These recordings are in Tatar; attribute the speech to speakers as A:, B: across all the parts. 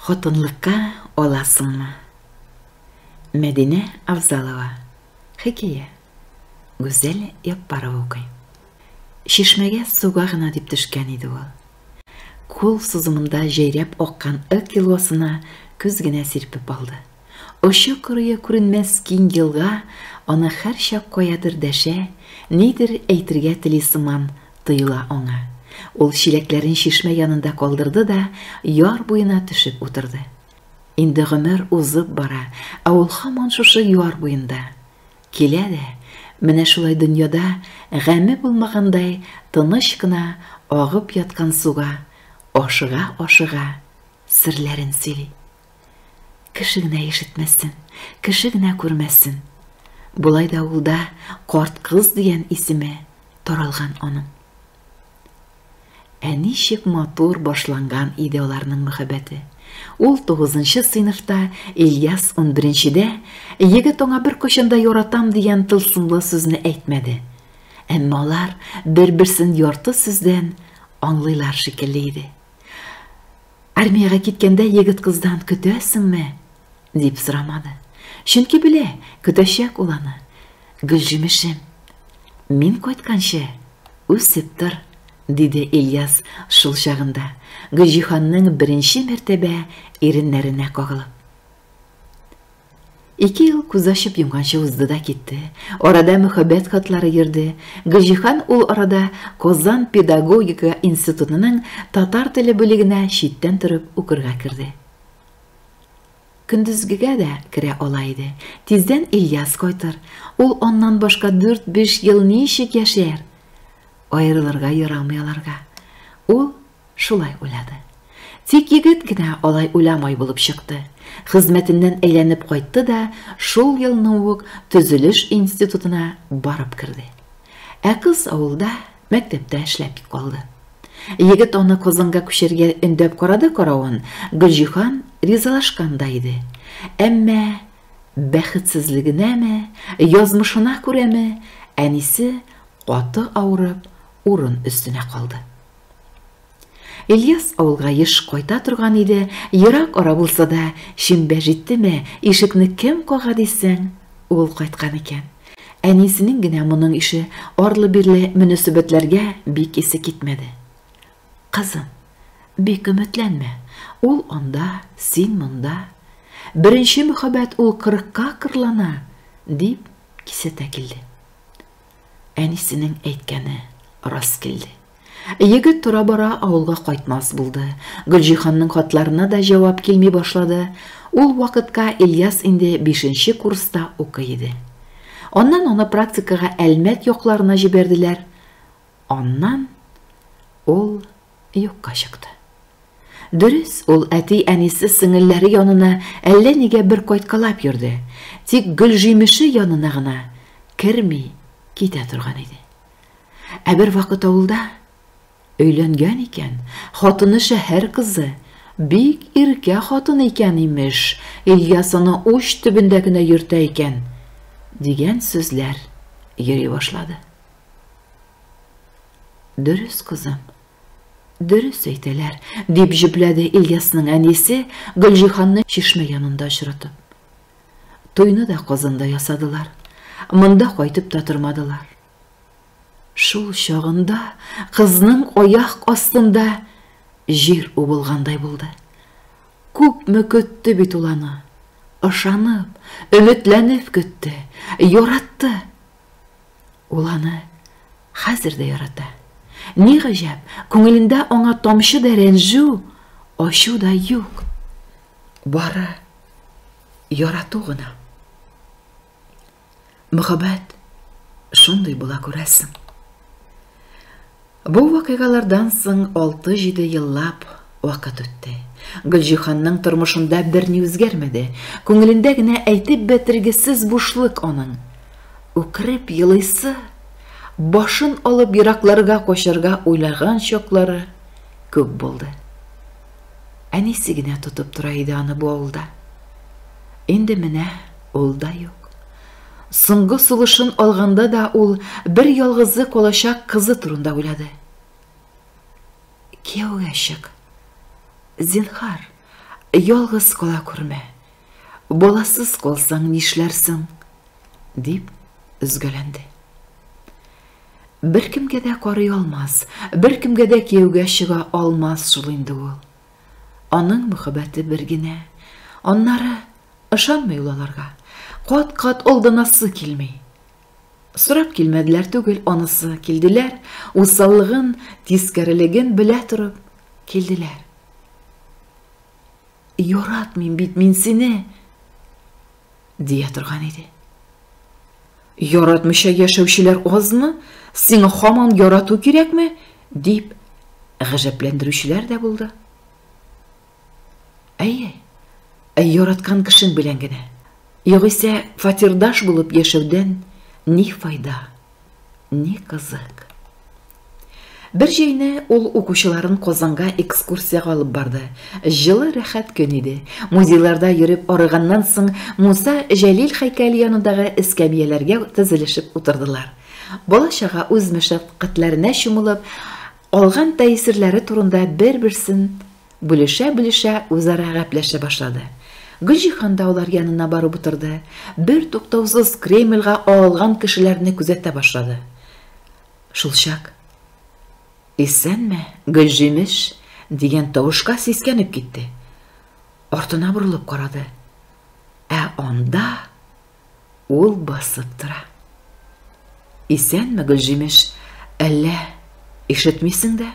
A: Хатынлыкка аласыңмы? Мәдинә Авзалова. Хикәя. Гүзәл Яппарова укый. Чишмәгә суга гына дип төшкән иде ул. Кул сузымында җәйрәп аккан Ык елгасына күз генә сирпеп алды. Очы-кырые күренмәс киң елга аны һәрчак каядыр дәшә, нидер әйтергә тели сыман тоела аңа. Ул чиләкләрен чишмә янында калдырды да яр буена төшеп утырды. Инде гомер узып бара, ә ул һаман шушы яр буенда. Килә дә, менә шулай дөньяда гаме булмагандай тыныч кына агып яткан суга ашыга-ашыга серләрен сөйли. Кеше генә ишетмәсен, кеше генә күрмәсен. Болай да ул да карт кыз дигән исеме таралган аның. Ә ничек матур башланган иде аларның мөхәббәте. Ул тугызынчы сыйныфта, Ильяс унберенчедә, егет аңа беркайчан да яратам дигән тылсымлы сүзне әйтмәде. Әмма алар бер-берсен ярты сүздән аңлыйлар шикелле иде. Армиягә киткәндә егет кыздан көтәсеңме? дип сорамады. Чөнки белә, көтәчәк ул аны. Гөлҗимешем, мин кайтканчы үсеп тор, диде Ильяс шул чагында, Гөлҗиһанның беренче мәртәбә иреннәренә кагылып. Ике ел күз ачып йомганчы узды да китте. Арада мөхәббәт хатлары йөрде. Гөлҗиһан ул арада Казан педагогика институтының татар теле бүлегенә читтән торып укырга керде. Көндезгегә дә керә ала иде. Тиздән Ильяс кайтыр. Ул аннан башка дүрт-биш ел ничек яшәр? Аерылырга ярамый аларга. Ул шулай уйлады. Тик егет кенә алай уйламай булып чыкты. Хезмәтеннән әйләнеп кайтты да шул елны ук төзелеш институтына барып керде. Ә кыз авылда мәктәптә эшләп калды. Егет аны Казанга күчәргә өндәп карады каравын, Гөлҗиһан ризалашкан да иде. Әмма бәхетсезлегенәме, язмышына күрәме, әнисе каты авырып урын өстенә калды. Ильяс авылга еш кайта торган иде, ерак ара булса да, шимбә җиттеме, ишекне кем кага дисең, ул кайткан икән. Әнисенең генә моның ише арлы-бирле мөнәсәбәтләргә бик исе китмәде. Кызым, бик өметләнмә, ул анда, син монда. Беренче мөхәббәт ул кырыкка кырлана, дип кисәтә килде. Әнисенең әйткәне рас килде. Егет тора-бара авылга кайтмас булды. Гөлҗиһанның хатларына да җавап килми башлады. Ул вакытка Ильяс инде бишенче курста укый иде. Аннан аны практикага Әлмәт якларына җибәрделәр. Аннан ул юкка чыкты. Дөрес, ул әти-әнисе, сеңелләре янына әллә нигә бер кайткалап йөрде. Тик Гөлҗимеше янына гына керми китә торган иде. Ә бер вакыт авылда өйләнгән икән, хатыны шәһәр кызы, бик иркә хатын икән, имеш, Ильяс аны уч төбендә генә йөртә икән, дигән сүзләр йөри башлады. Дөрес, кызым, дөрес әйтәләр, дип җөпләде Ильясның әнисе Гөлҗиһанны чишмә янында очратып. Туйны да Казанда ясадылар, монда кайтып та тормадылар. Шул чагында кызның аяк астында җир убылгандай булды. Күпме көтте бит ул аны. Ышанып, өметләнеп көтте, яратты. Ул аны хәзер дә ярата. Ни гаҗәп, күңелендә аңа тамчы да рәнҗү, ачу да юк. Бары ярату гына. Мөхәббәт шундый була күрәсең. Бу вакыйгалардан соң 6-7 еллап вакыт үтте. Гөлҗиһанның тормышында берни үзгәрмәде. Күңелендә генә әйтеп бетергесез бушлык аның. Үкереп елыйсы, башын алып еракларга качарга уйлаган чаклары күп булды. Әнисе генә тотып тора иде аны бу авылда. Инде менә ул да юк. Соңгы сулышын алганда да ул бер ялгызы калачак кызы турында уйлады. Кияүгә чык. Зинһар, Ялгыз кала күрмә. Баласыз калсаң нишләрсең? дип өзгәләнде. Беркемгә дә карый алмас, беркемгә дә кияүгә чыга алмас шул инде ул. Аның мөхәббәте бер генә. Аннары ышанмый ул аларга. Кат-кат алданасы килми. Сорап килмәделәр түгел, анысы килделәр, усаллыгын, тискәрелеген белә торып килделәр. Яратмыйм бит мин сине, дия торган иде. Яратмыйча яшәүчеләр азмы? Сиңа һаман ярату кирәкме? дип гаҗәпләндерүчеләр дә булды. Әйе, ә яраткан кешең белән генә. Югыйсә фатирдаш булып яшәүдән ни файда, ни кызык. Бер җәйне ул укучыларын Казанга экскурсиягә алып барды. Җылы, рәхәт көн иде. Музейларда йөреп арыганнан соң Муса Җәлил һәйкәле янындагы эскәмияләргә тезелешеп утырдылар. Бала-чага үз мәшәкатьләренә чумылып, алган тәэсирләре турында бер-берсен бүлешә-бүлешә үзара гәпләшә башлады. Гөлҗиһан да алар янына барып утырды. Бер туктаусыз Кремльгә агылган кешеләрне күзәтә башлады. Шулчак, Исәнме, Гөлҗимеш! дигән тавышка сискәнеп китте. Артына борылып карады. Ә анда ул басып тора. Исәнме, Гөлҗимеш, әллә ишетмисең дә?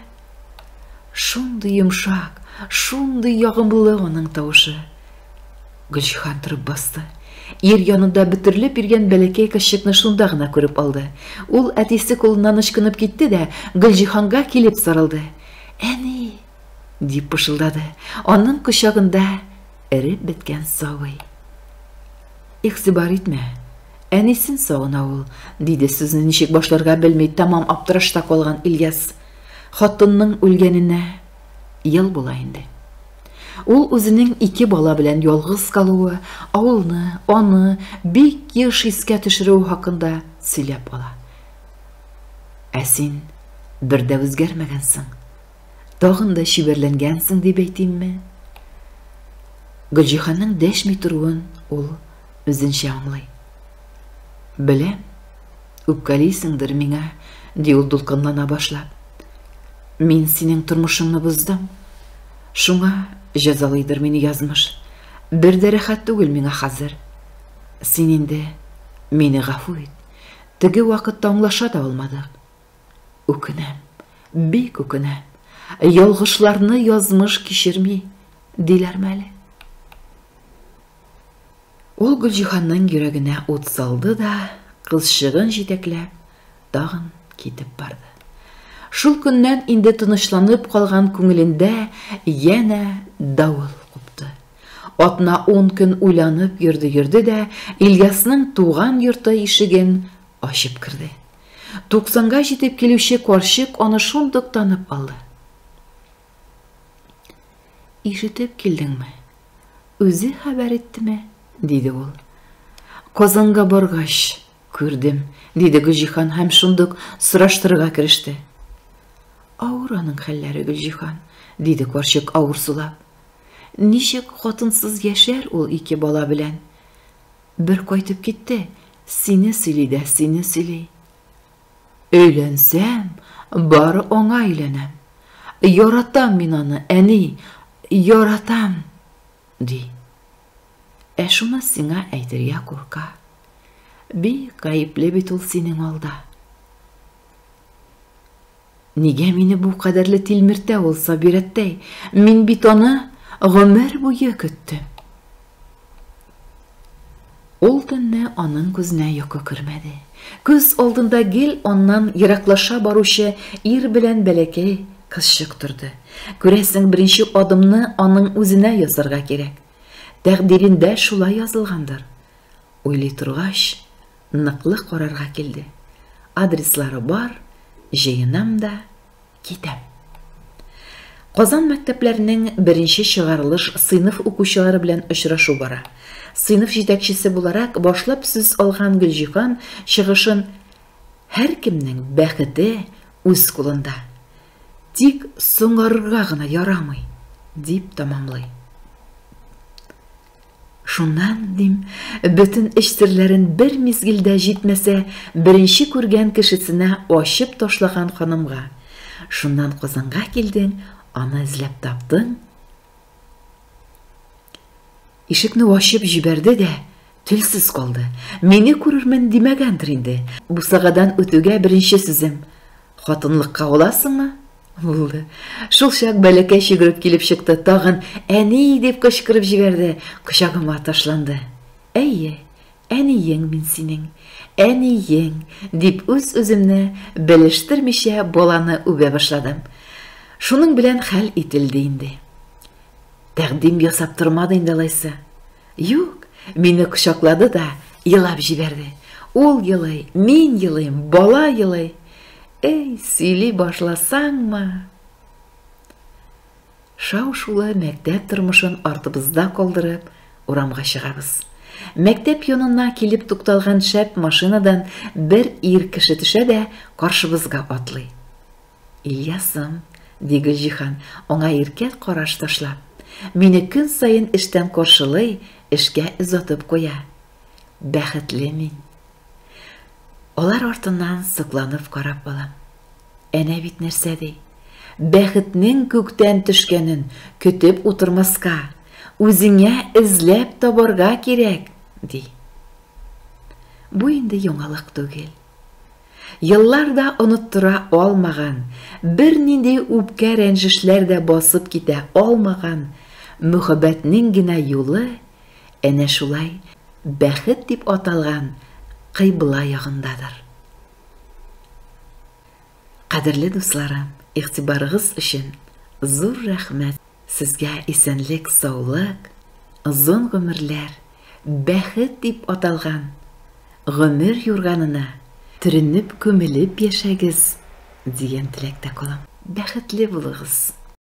A: Шундый йомшак, шундый ягымлы аның тавышы. Гөлҗиһан торып басты. Ир янында бөтерелеп йөргән бәләкәй кызчыкны шунда гына күреп алды. Ул әтисе кулыннан ычкынып китте дә Гөлҗиһанга килеп сарылды. Әни! дип пышылдады. Аның кочагында эреп беткән сабый. Игътибар итмә, әнисен сагына ул, диде сүзне ничек башларга белми тәмам аптырашта калган Ильяс. Хатынның үлгәненә ел була инде. Ул үзенең ике бала белән ялгыз калуы, авылны, аны бик еш искә төшерүе хакында сөйләп ала. Ә син бер дә үзгәрмәгәнсең. Тагын да чибәрләнгәнсең дип әйтимме? Гөлҗиһанның дәшми торуын ул үзенчә аңлый. Беләм, үпкәлисеңдер миңа, ди ул дулкынлана башлап. Мин синең тормышыңны боздым. Шуңа җәзалыйдыр мине язмыш. Бер дә рәхәт түгел миңа хәзер. Син инде мине гафу ит. Теге вакытта аңлаша да алмадык. Үкенәм, бик үкенәм. Ялгышларны язмыш кичерми, диләрме әле? Ул Гөлҗиһанның йөрәгенә ут салды да, кызчыгын җитәкләп, тагын китеп барды. Шул көннән инде тынычланып калган күңелендә янә давыл купты. Атна ун көн уйланып йөрде-йөрде дә, Ильясның туган йорты ишеген ачып керде. Туксанга җитеп килүче карчык аны шундук танып алды. Ишетеп килдеңме? Үзе хәбәр иттеме? диде ул. Казанга баргач, күрдем, диде Гөлҗиһан һәм шундук сораштырырга кереште. Авыр аның хәлләре, Гөлҗиһан, диде карчык авыр сулап. Ничек хатынсыз яшәр ул ике бала белән? Бер кайтып китте, сине сөйли дә сине сөйли. Өйләнсәм, бары аңа өйләнәм. Яратам мин аны, әни, яратам, ди. Ә шуны сиңа әйтергә курка. Бик гаепле бит ул синең алда. Нигә мине бу кадәрле тилмертә ул Сабирәттәй? Мин бит аны гомер буе көттем. Ул төнне аның күзенә йокы кермәде. Күз алдында гел аннан ераклаша баручы ир белән бәләкәй кызчык торды. Күрәсең, беренче адымны аның үзенә ясарга кирәк. Тәкъдирендә шулай язылгандыр. Уйлый торгач, ныклы карарга килде. Адреслары бар, җыенам да китәм. Казан мәктәпләренең беренче чыгарылыш сыйныф укучылары белән очрашу бара. Сыйныф җитәкчесе буларак башлап сүз алган Гөлҗиһан чыгышын Һәркемнең бәхете үз кулында. Тик соңарырга гына ярамый, дип тәмамлый. Шуннан, дим, бөтен эч серләрен бер мизгелдә җитмәсә, беренче күргән кешесенә ачып ташлаган ханымга. Шуннан Казанга килдең, аны эзләп таптың. Ишекне ачып җибәрде дә, телсез калды. Мине күрермен димәгәндер инде. Бусагадан үтүгә беренче сүзем, Хатынлыкка аласыңмы? Булды. Шул чак бәләкәч йөгереп килеп чыкты, тагын әни дип кычкырып җибәрде, кочагыма ташланды. Әйе, әниең мин синең, әниең, дип үз-үземне белештермичә баланы үбә башладым. Шуның белән хәл ителде инде. Тәкъдим ясап тормады инде алайса. Юк, мине кочаклады да елап җибәрде. Ул елый, мин елыйм, бала елый. Эй, сөйли башласаңмы? Шау-шулы мәктәп тормышын артыбызда калдырып, урамга чыгабыз. Мәктәп янына килеп тукталган шәп машинадан бер ир кеше төшә дә каршыбызга атлый. Ильясым, ди Гөлҗиһан, аңа иркә караш ташлап. Мине көн саен эштән каршылый, эшкә озатып куя. Бәхетле мин. Алар артыннан сокланып карап алам. Әнә бит нәрсә ди. Бәхетнең күктән төшкәнен көтеп утырмаска, үзеңә эзләп табарга кирәк, ди. Бу инде яңалык түгел. Еллар да оныттыра алмаган, бернинди үпкә-рәнҗешләр дә басып китә алмаган мөхәббәтнең генә юлы әнә шулай бәхет дип аталган кыйбла ягындадыр. Кадерле дусларым, игътибарыгыз өчен зур рәхмәт. Сезгә исәнлек, саулык, озын гомерләр, бәхет дип аталган гомер юрганына төренеп-күмелеп яшәгез дигән теләктә калам. Бәхетле булыгыз!